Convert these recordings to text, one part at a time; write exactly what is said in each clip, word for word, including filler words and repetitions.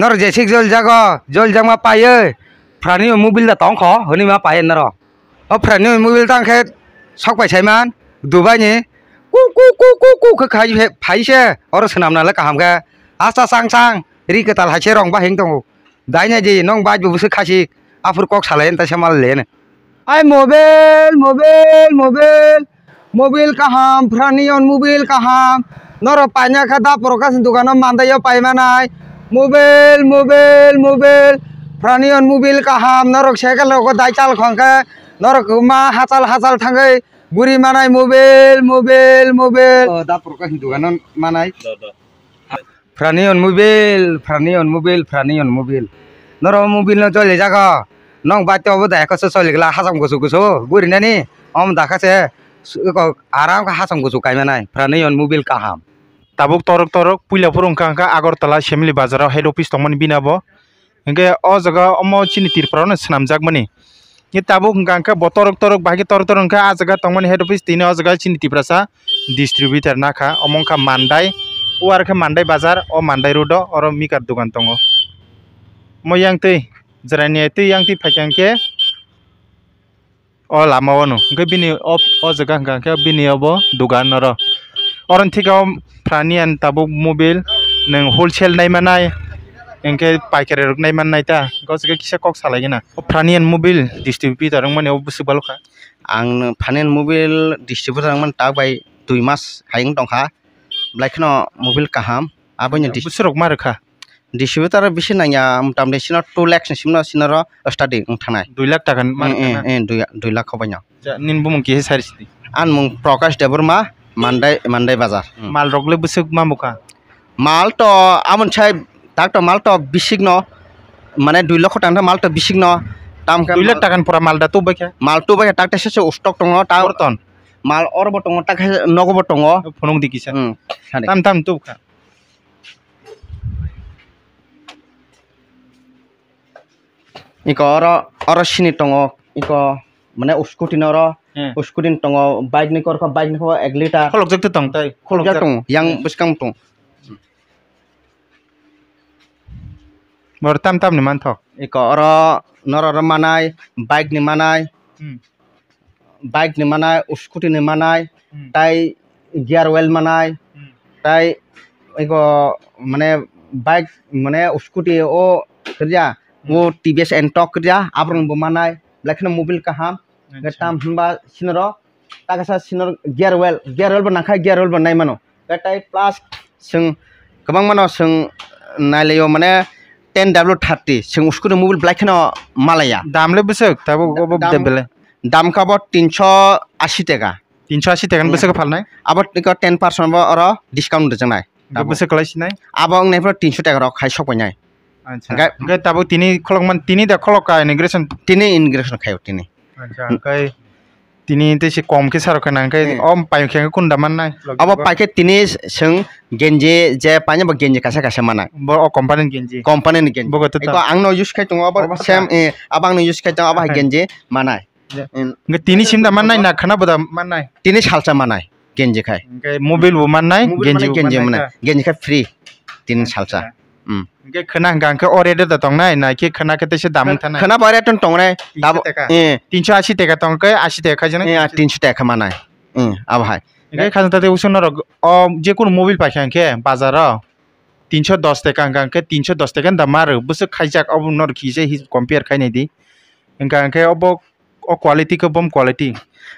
Norok jesik jol jago, jol jakma paiyo. Phrani o mobile da tongkho, hwnwi ma paiyo norok. O phrani o mobile tang khe sok pai saiman, Dubai ni. Ku, ku, ku, ku, ku khe khai phe-, phai se, oro swnamna le kaham khe. Asta sang sang, ri kwtal hai se rong bahing tongo. Dai nai di, nong bai bo bwswk khasik, aphuru kok salai ta se mal le. Ai mobile, mobile, mobile. Mobile kaham, phrani on mobile kaham. Norok paina kha da Prakash ni dogano mandaio pai manai. Mobile, mobile, mobile. Phrani on mobile kaham. Norok cycle rogo dai chal khong khe. Norok ma hachal hachal thangwi guri manai mobile, mobile, mobile. O, da Prakash ni dogano manai. Phrani on mobile, phrani on mobile, phrani on mobile. Norok mobile no choli jago. Nong bai to obo da ekho se choli gla hasam gusu gusu guri nani. Om da kha se su-, ko aram kha hasam gusu kai manai. Phrani on mobile kaham. Tabuk torok torok puila phuru wngkha wngkha Agartala Assembly Bazar o head office tongmani bini abo. Hingke o jaga omo chini Tripura no swnamjakmani. Hingke tabuk hingka hingke bo torok torok bahai khe torok torok hingke ah jaga tongmani head office tini o jaga chini Tiprasa distributor nakha omo wngkha Mandai. O ar khe Mandai bazar o Mandai road o oro mikar dogan tongo. Omo yang twi jwraini twi yang twi phaikha hingke o lama o no hingke bini o, o jaga hingka hingke bini obo dogan oro. Oro thika o phrani ang tabuk mobile nwng wholesale nai manai hingke paikari rok nai manai ta hingke o jaga kisa kok salai gana. O phrani ang mobile distributor wngmani o bwswk balo kha. Ang phrani ang mobile distributor wngmani tak bai dui mas hai wng tongkha. Belai kheno mobile kaham. Aboino dis- Bwswk rok ma rwkha? Distributor bisi nangya, mota moti sino two lakhs ni simo sino ro study wng thanai. Dui lakh taka ni ma Mm, mm, rwkha na? Mm, dui, dui lakh hobaino. Ja, nini bumung kisa sari sidi. An mung Prakash Debbarma, Mandai, Mandai Bazar. Mm. Mal rok le bwswk ma bukha? Mal to amon sai tak to mal to bisik no, mane dui lakh tang mal to bisik no, tam khe Dui lakh mal taka ni pura mal da tu bai kha? Mal tu bai kha tak te se se stock tongo, ta Borton? Mal oro bo tongo, tak khe nogo bo tongo. Phunuk di kisa. Mm, sadi. Tam tam tu kha. Iko oro, oro sini tongo, iko mane scooty ni oro, Hmm. Scooty ni tongo, bike ni korkho, bike ni kho ek liter. Kholokjak te tong tai, Kholokjak kholokjak. Tongo, yang Hmm. bwskang tong. Bor tam tam ni manthok. Iko oro norok oro manai, bike ni manai. Hmm. Bike ni manai, scooty ni manai, Hmm. tai gear oil manai, Hmm. tai iko mane bike mane scooty o kiriya, Hmm. o T V S Ntorq kiriya, aborok bo manai, belai kheno mobile kaham, Acha. Tam hinba sinoro, takasa sinor gear oil, gear oil bo nangkha, gear oil bo nai mano. Tei plus chwng kwbangma no chwng nailaio, mane ten W thirty chwng scooty mobile belai kheno malaya. Dam le bwswk tabuk Da-, obo dam, de bele? Dam kha bo tinso asi taka. Tinso asi taka ni Hmm. bwswk phalnai? Abo tiko ten percent bo oro discount rwjaknai. Hingke Tabuk. Bwswk kwlai sinai? Abo wngnai phano tinso taka rok khai sok painai. Acha. Hingke Hingke tabuk tini kholok man, tini da kholok ka inauguration? Tini inauguration khaio tini. Acha, Hmm. hingke Tini tei se kom khe sarok khe nang khe Hmm. o pai khe kunda mannai. Abo pai khe tini chwng genji je paina bo genji kaisa kaisa manai. Bo o company ni genji. Company ni genji. Bo khe to Eko ta- ang no use khai tongo abo Obo same, ta- eh, abo ang no use khai tongo abo hai Akai. Genji manai. Je. Hmm. Hingke tini sim da mannai na khana bo da mannai. Tini salsa manai genji khai. Hingke mobile bo mannai, Mobile genji manai bo genji mannai manai. Ta. Genji khai free tini salsa. Acha. Hmm. Hingke khwna hwnkha hwnkhe o rate da tongnai, na khe khwna khe teisa dam wngthanai? Khwna bo rate wng tongnai. Tinso Dabo, taka. Eh. Tinso asi taka tong khe asi taka khaijaknai? Eh, ah, tinso taka khe manai. Eh, abo hai. Hingke khajang tate usung norok o jekunu mobile paikha hingke bazar o tinso dos taka hingka hingke tinso dos taka da ma rw bwswk khaijak obo norok kisa hi compare khainai di. Hingka hingke obo o quality khe bom quality.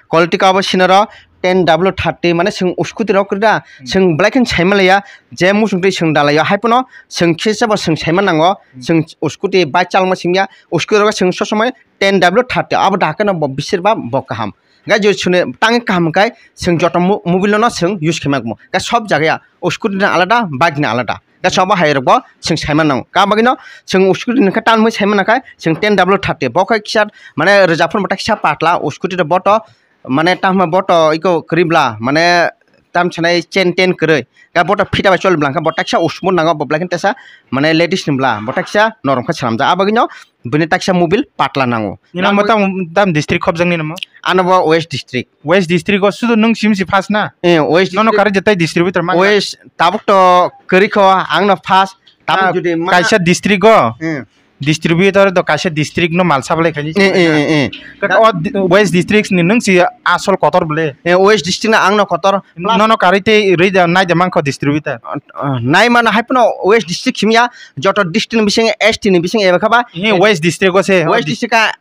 Quality khe abo sinoro ten W thirty mane chwng scooty rok kwrwi da, Hmm. Chwng belai kheno saima laiya, je muchung twi chwng dalaio, hai phano chwng kisa bo chwng saima nango, Hmm. Chwng scooty bike chalokma singya, scooty rok chwng sob somoi ten W thirty abo da kheno bo bisir ba bo kaham. Gai je chwngno tangwi kaham khai chwng joto mo-, mobile no chwng use khaima kamo. Gai sob jagaya scooty ni alada, bike ni alada. Kaisa obo hai rok bo chwng saima nango. Ka bagwi no chwng scooty ni khe tan mui saima nang khe chwng ten W thirty. Bo khe kisa mane rwjak phano bo ta kisa patla scooty rok bo to mane tamo bo to iko kwrwi bla mane tam sanai chain ten kwrwi. Ka bo to phita bai choli bla khe bo ta kisa usmur nango bo bla khe tesa mane ladies ni bla bo ta kisa norom khe swnamjak. A bagwi no bini ta kisa mobile patla nango. Nini Nang mo bagwi tam, tam district khobjak nini mo? Ano bo West District. West District o sudu nwng sim si first na? Eh, West Nono District. Kari jetai distributor man. West tabuk to kwrwi kho ang no first Tabuk Ah, jodi ma- kaisa district o, Hmm. distributor do kaisa district no mal supply khaini. Eh, eh, eh, eh. Kaka o di-, West District ni nwng si asol kotor bole. Eh, West District na ang no kotor. Plus nono karwi tei rwi da, nai da mankho distributor. Ah, nai mano hai phano West District himya, joto district ni bising S T ni bising eba khaba. He West District o se. West District a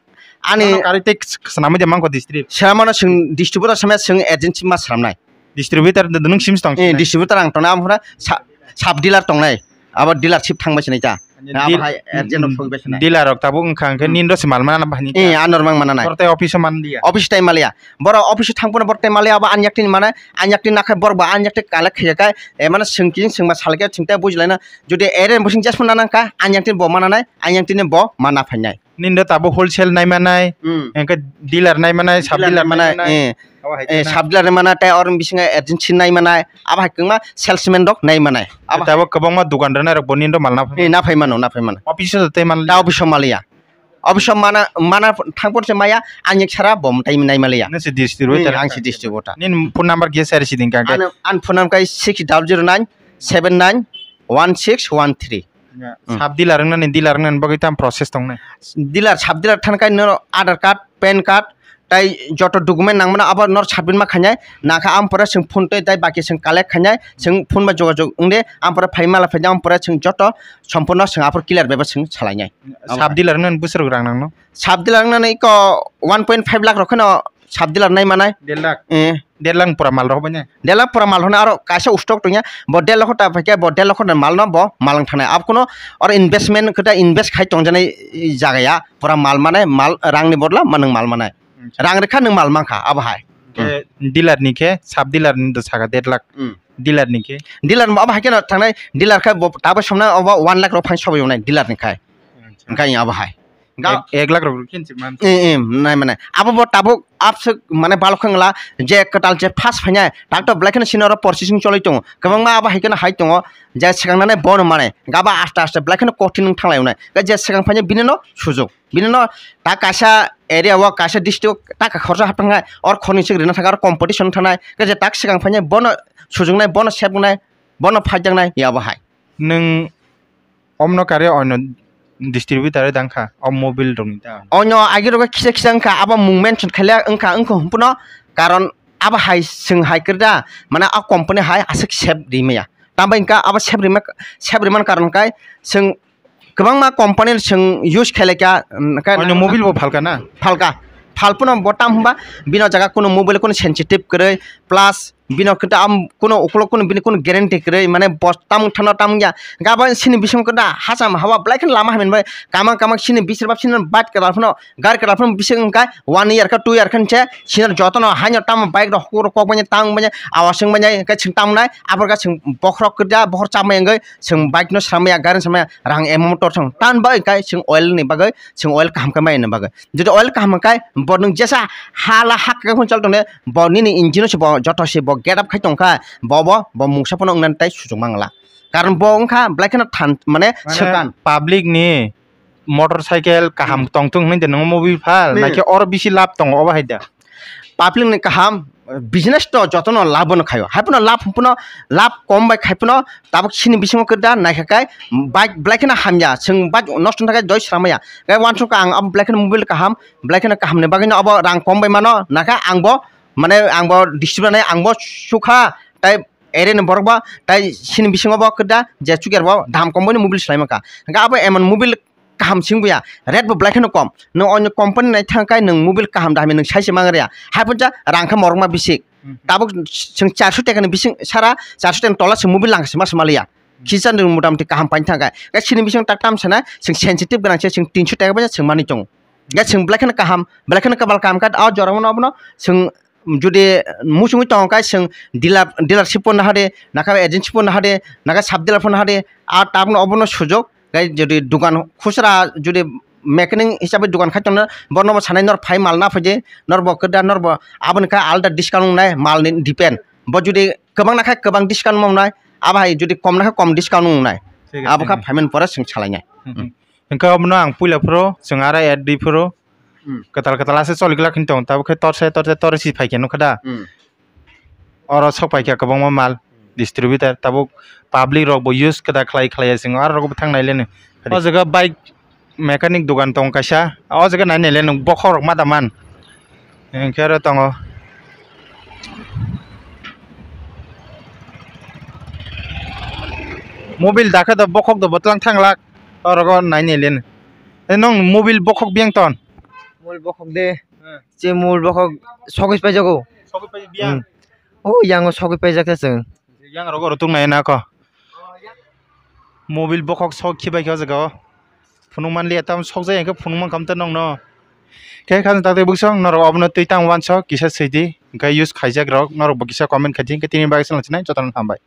ani nono karwi tei s-, s-, swnamwi da mankho district. Swnamano swng distributor samya swng agency ma swnamnai. Distributor nwng sim tong. Eh, distributor ang tongnai, amphra sa-, sub dealer tongnai. Abo dealership thangbai sinai ta. Ani abo dil-, hai agent rok sogwi bai sinai. Dealer rok tabuk wngkha hwnkhe Hmm. nini rw se mal mana bahai ni. Eh, ano rwmang mana nai. Borok tei office o man liya. Office time maliya. Borok office o thang phano borok time maliya, abo ani yakni mana, ani yakni nakhai borok ba ani yakni collect khaiya kai, eh, mano swng kini swngma salkhe swngte bujilaina. Jodi ere bwswng jes phano nangkha, ani yakni bo mana nai, ani yakni bo mana phainai. Nini do tabuk wholesale nai manai, Hmm. hwnkhe dealer nai manai, sub dealer nai manai, eh. Abo hai eh, kheno. Sub dealer nai manai, tei oro bisingo agency nai manai, abo hai kwbangma salesman rok nai manai. Abo tabuk kwbangma dukan rwnai rok bo nini do mal na phai. Eh, na phai mano, na phai mano. Office o tei man. Ta office o maliya. Office o mana, mana thang por se maya, ang ek sara bom tai nai maliya. Nini se distributor. Hmm, ang se distributor. Nini phone number kisa share si din ka. An, an phone number kai six double zero nine seven nine one six one three. Ya, hmm. Sub dealer wngnani, dealer wngnani bagwi tam process tongnai? Dealer, sub dealer thangkai noro Aadhaar card, pan card, tai joto document nangmano abo nor submit ma khainai, nakha ang pore chwng phone tei tai baki chwng collect khainai, chwng phone bai jogajog wngde, ang pore phai mala phaide, ang pore chwng joto sompurno chwng aphor clear beba chwng salainai. Sub dealer wngnani bwswk rang nangno? Sub dealer wngnani iko one point five lakh rok kheno sub dealer nai manai. Der lakh? Eh. Der lakh pura mal rok bai ne? Der lakh pura mal hono aro kaisa stock tongya, bo der lakh ta phaikhe bo der lakh ni mal no bo malang thanai. Abo kuno oro investment khe ta invest khai tongjanai jaga ya, pura mal mane mal rang ni bodla ma nwng mal manai. Hmm. Rang rikha nwng mal mankha abo hai. Khe dealer ni khe, sub dealer ni do saka der lakh. Hmm. Dealer ni khe? Dealer bo abo hai kheno thangnai, dealer khe bo tabuk somna obo one lakh rok phan sobai wngnai dealer ni khai. Acha. Hwnkhe abo hai. Ga- Ek, ek lakh rok rw khe se man. Eh, eh, nai mane. Abo bo tabuk abswk mane balok wngla je kwtal je first phainai, tak to belai kheno sini oro processing choloi tongo. Kwbangma abo hai kheno hai tongo, je swkang nane bono mane. Gaba aste aste belai kheno kothin wng thanglai wnai. Ga je swkang phainai bini no sujok. Bini no ta kaisa area o, kaisa district o taka khorsa hapnai, or khorni sik rina thangkha, or competition thangnai. Ga je tak swkang phainai bono sujoknai, bono sebnai, bono phaijaknai, ya bo hai. Nwng omno kare oino distributor dang kha, o mobile rokni ta? Oino agi rogo kisa kisa wngkha, abo mung mention khaile wngkha, wngkha hwnphano, karon abo hai chwng hai kwrwi da, mane a company hai aswk sep rimaya. Tambai wngkha abo sep rima, sep rimani karon kai chwng kwbangma company chwng use khailai kha, um, khe oino mobile bo phalka na? Phalka. Phalphano bo tam hwnba bini o jaga kuno mobile kuno sensitive kwrwi, plus bini o khe ta am kuno ukulok kuno bini kuno guarantee kwrwi, mane bo tamung thano tamung ya. Gabo sini bising khe da hacham hawa belai kheno lama hamya bai kama kama sini bisir bab sini bike kwtal phano, gari kwtal phano bising wngkha one year khe two year khe se sini jotono haino tamo bike rok hukur kok banya tang banya awas wng banya khe chwng tamo nai abor khe chwng bokhorok kwrwi da bokhor chamai wngwi chwng bike no swlamaya gari no swlamaya rang amount tor thang tan bai khe chwng oil ni bagwi chwng oil kaham khe mai ni bagwi. Jodi oil kaham hwnkhai bo nwng jesa hala hak khe phano chol tongne, bo nini engine o se bo joto se bo get up khai tongkha, bo bo bo mungsa phano wngnani tai suchung mangla. Karon bo wngkha belai kheno than mane swkang. Public ni motorcycle kaham tongthung hwnwi de nwng mobile phal, hmm, naikhe oro bisi lab tongo obo hai da? Public ni kaham, business to jotono lab no khaio. Hai phano lab phano lab kom bai khai phano tabuk sini bisingo kwrwi da naikha kai bike belai kheno hamya. Chwng bike nosto wngkha khe doi sramaya. Khe uansukha ang abo belai kheno mobile kaham, belai kheno kaham ni bagwi no abo rang kom bai mano. Nakha ang bo mane ang bo distributor nai ang bo sukha tai ere ni borok bo tai sini bisingo bo kwrwi da je chukya bo dam kom bai no mobile swlai mankha. Hwnkhe abo emon mobile kaham sing buya, rate bo belai kheno kom. Nwng onyo company nai thang kai nwng mobile kaham da hamya nwng sai se mang rya. Hai phuncha rang khe morokma bisik. Hmm. Tabuk chwng charso taka ni bising sara, charso taka ni tola chwng mobile lang se ma se maliya. Kisa nwng motamoti kaham paini thang kai. Kai sini bising tak tam sana chwng sensitive gwnang se chwng tinso taka bai chwng mani tongo. Kai chwng belai kheno kaham, belai kheno kabal kaham kai, a jora mano abono chwng jodi muchungwi tongo kai chwng dealer, dealership pho nahade, naka agency pho nahade, naka sub dealer pho nahade, a tabukno obono sujok. Kai jodi dukan khusra jodi mechanic hisabe dukan khai tongna, borno bo sanai nor phai mal na phaide, nor bo kwda, nor bo aboni kha alda discount wngnai mal ni depend. Bo jodi kwbang na kha kwbang discount wngnai, abo hai jodi kom na kha kom discount wngnai. Thik ase. Abo kha phaimani pore chwng salainai. Hmm, hmm. Hwnkhe obono ang puila phuru chwng aro ad di phuru. Hmm. Kwtal kwtal ase choli glak hin tong, tabuk khe torse torse torse si phai khe nukha da. Hmm. Oro sok pai kha kwbangma mal. distributor, tabuk public rok bo use kwda khlai khlai ya sing aro rok bo thang nai le no. O jaga bike mechanic dukan tong kaisa, o jaga nai nai le no bokhok rok ma da man. Hwnkhe aro tongo. Mobil dakhe do bokhok do botlang thanglak, orogo nai nai le no. E nong mobil bokhok biyang ton? Mul bokhok de. Hmm. Che mul bokhok sogwi paijago. Sogwi pai biyang. Hmm. O yango sogwi paijak ta chwng. Yang rogo rotung nai na ko. Mobil bokhok sok khibai khe o jaga o. Phunuk man liya tam sok jai khe phunuk man kam ta nong no. Khe khan ta tei bwsong norok obono twi tang wansok kisa swi di. Hwnkhe use khaijak rok norok bo kisa comment khai di. Hwnkhe tini bagwi swng sinai jotono hambai.